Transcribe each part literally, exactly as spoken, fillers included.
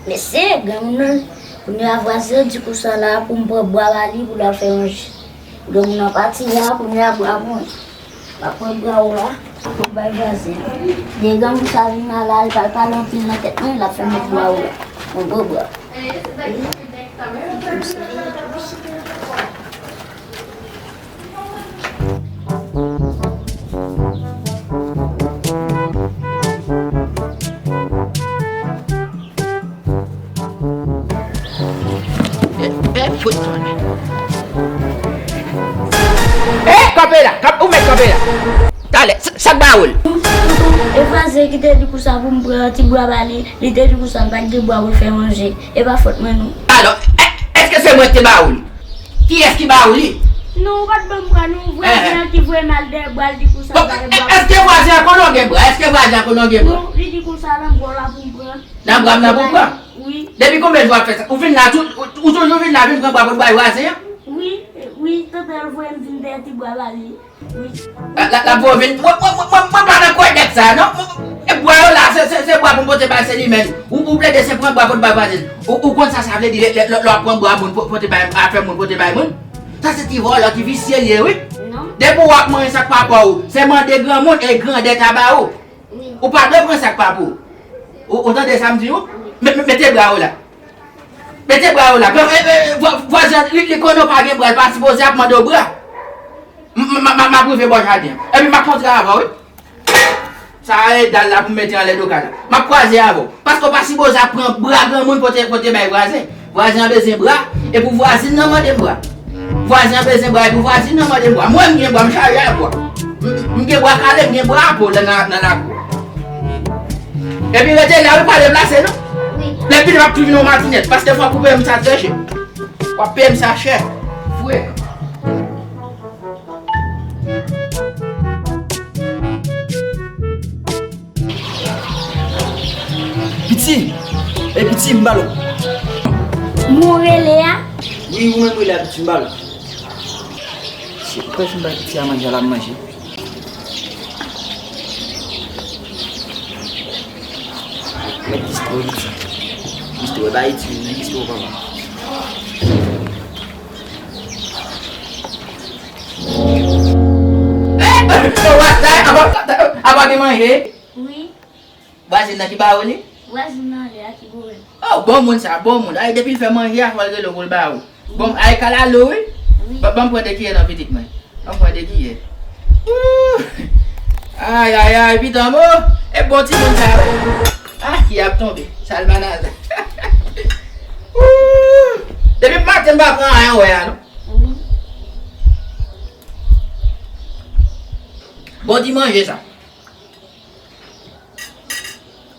Mesye, granmoun nan, kounye a vwazen an di konsa la pou m pran bwa ba li pou l al fè manje. Granmoun nan pati la, kounye a bwa pou mwen. M ap pran bwa ou la, pou bay vwazen an. Lè granmoun sa vin la, la, li pral pale anpil nan tèt mwen, l ap fè m met bwa ou la. Mwen pran bwa. Eh, eh, fout fòn. Eh, kanpe la, kanp-, ou mèt kanpe la. Talè, sa, sa k ba ou l? Tonton, e vwazen ki te di konsa pou m pran ti bwa ba li, li te di konsa m pa t gen bwa pou l fè manje. E pa fòt mwen non. Alò, è-, èske se mwen ki te ba ou li? Kiyès ki ba ou li? Non, ou pa t ban m bwa non, vwazen an ki voye m al dèyè bwa l di konsa m pa gen bwa pou m pran. Èske vwazen an konnen w gen bwa? Èske vwazen an konnen w gen bwa? Non, li di konsa nan bwa w la pou m pran. Nan bwa m nan pou w pran? Wi. Depi konbyen jou w ap fè sa? Ou vin la tou, ou, ou toujou vin la vin pran bwa pou w bay vwazen an? Wi, wi, tonton l voye m vin dèyè ti bwa ba li. Wi. La, la, l ap voye w vin. Mwen, mwen, mwen, mwen, mwen pa nan kwè nèg sa, non. Mwen, e bwa yo la, se, se, se bwa pou m pote bay se li menm. Ou, ou plede se pran bwa pou l bay vwazen. Ou, ou konn sa sa vle di, lè, lè, lè w ap pran bwa moun, po-, pote bay, afè moun, pote bay moun. Sa se ti vòlò, ti visye l ye, wi. Non. Depi w ap manje sa k pa pa w, se mande granmoun e grandèt a ba ou. Wi. Ou pa dwe pran sa k pa pou ou. Ou, ou tande sa m di ou? Wi. Me-, me-, mete bra w la. Mete bra w la. Vwa-, e, e, vwa-, vwazen an, li, li konnen w pa gen bra, li pa sipoze ap mande w bra. M, m, m, m, m ap rive bò jaden an. Epi m ap kontre avè w, wi. Sa a e dal la pou m mete anlè do kay la. M ap kwaze avè w. Paske w pa sipoze ap pran bra granmoun pote, pote bay vwazen. Vwazen an bezwen bra, e pou vwazin nan mande m bra. Vwazen an bezwen bwa, epi vwazin nan mande m bwa. Mwen, m gen bwa, m chaje ak bwa. M, m gen bwa kale, m gen bwa apo nan, nan, nan lakou. Epi rete la, wi, pa deplase, non. Wi. Lè fini, m ap tou vin yon matinèt, paske fòk ou peye m sa trè chè. W ap peye m sa chè. Fre. Piti! E piti, m ba l ou. Moun rele a? Wi, ou menm rele a, piti, m ba l ou. Se prèske m bay piti a manje, al ap manje. Mèt distro, piti. Distro, ba iti, men distro, papa. Eh, eh, eh, apa, apa gen manje? Wi. Vwazin nan ki ba ou li? Vwazin nan li a ki ba ou li. Oh, bon moun sa, bon moun. Ay, depi l fè manje a, fò l rele w pou l ba ou. Bon, ay, kalalou, wi. Wi. Ban, ban m pran de kiyè nan pitit mwen. Ban m pran de kiyè. Ooh. Ay, ay, ay, pitanm, oh. E bon timoun sa, wi. Ah, ki ap tonbe. Salmanaz. Ooh. Depi maten m pa pran anyen wè a, non. Wi. Bon ti manje sa.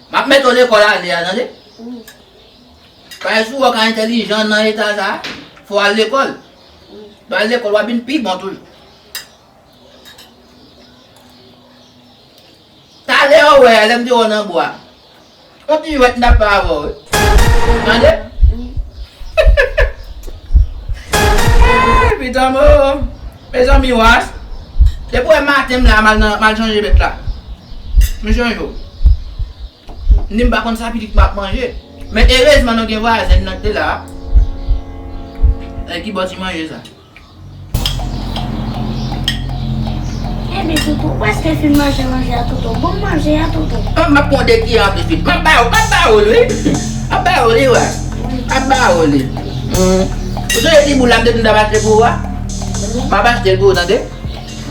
M ap mete w lekòl ane a, tande? Wi. Paske si w wè w ka entèlijan nan eta sa a, fò w al lekòl. Wi. Lè w al lekòl, w ap vin pi bon toujou. Talè w wè a, lè m te wè w nan bwa. Yon ti jwèt m t ap fè avè w, wi. Tande? Wi. Ay, pitanm, oh. Mezanmi, was. Depi w wè maten m la, m al nan, m al chanje bèt la. M chanje w. M di m pa konn sa pitit m ap manje. Men erezman nou gen vwazen nan ki te la. E ki bò ti manje sa? Ebyen, Toto, ou prèske fin manje manje a, Toto. Bon manje a, Toto. Ah, m ap pran de kiyè an plis, wi. M ap ba ou, m ap ba ou l, wi. M ap ba ou l, wi, wa. M ap ba ou l, wi. Hmm. Ou sonje ti boul la m te di m t ap achte pou ou a? M ap achte l pou ou, tande?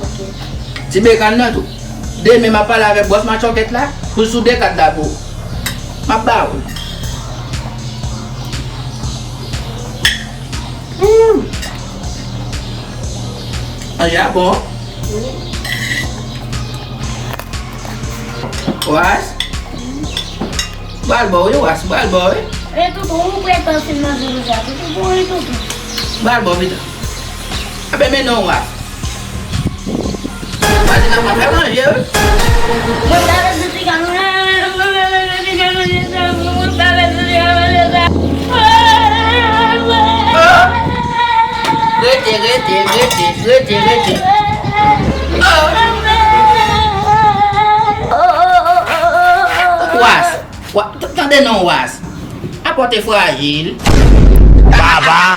Ok. Ti bekàn nan tou. Demen m ap pale avèk bòs machòkèt la pou l sou de kat la pou ou. M ap ba ou l. Hmm. Manje a bon. Wi. Was. M pral ba w, wi, was. M pral ba w, wi. E Toto, ou pretan fin manje manje a, Toto. Bon, wi, Toto. M pral ba w pita. Apre men non, was. Mwen di nan mwen fè manje, wi. Mwen pa bezwen ti kanou la. Mwen pa bezwen ti kanou la. Rete, rete, rete, rete, rete. Oh. Was, wa-, t-, tande non, was. Ap Pòte frajil. Baba